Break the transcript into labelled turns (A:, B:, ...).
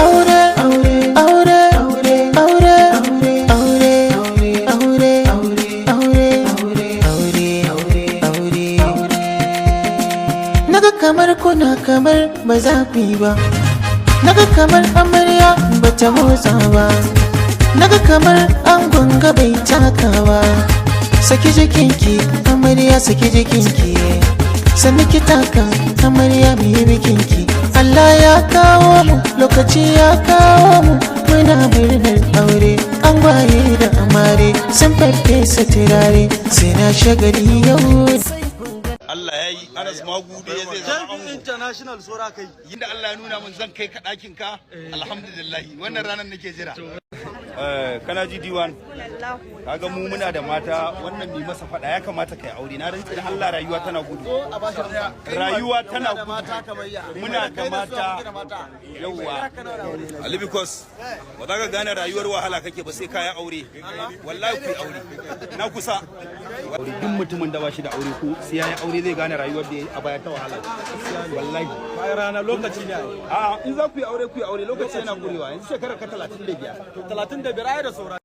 A: Aure, aure, aure, aure, aure, aure, aure, aure, aure, aure, aure. Naga kamar kuna kamar ba za ku yi ba. Naga kamar amarya ba ta motsa ba. Naga kamar angon ga bai taka ba. Saki jikinki, amarya, saki jikinki. Sannu ki taka, amarya, mu yi bikinki. Allah ya kawo mu, lokaci ya kawo mu, muna murnar aure. Angwaye da amare sun farfesa turare, sai na shagali yau.
B: Allah ya yi Anas Magude zai zama ango.
C: International sora kai.
B: Inda Allah ya nuna min zan kai ka ɗakin ka, alhamdulillah, wannan ranar nake jira. Kana ji diwan, kaga mu muna da mata, wannan mai masa fada ya kamata kai aure. Na rantsi da Allah, rayuwa tana gudu, rayuwa tana gudu. Muna da mata yauwa. Ali, because ba za ka gane rayuwar wahala kake ba sai ka yi aure. Wallahi ku yi aure, na kusa aure. Duk mutumin da ba shi da aure ko sai ya yi aure zai gane rayuwar da ya yi a baya ta wahala, wallahi.
C: Bayan rana lokaci ne.
B: A'a, in za ku yi aure, ku yi aure, lokaci yana kurewa. Yanzu shekarar ka 35.
C: 35 ai da saura.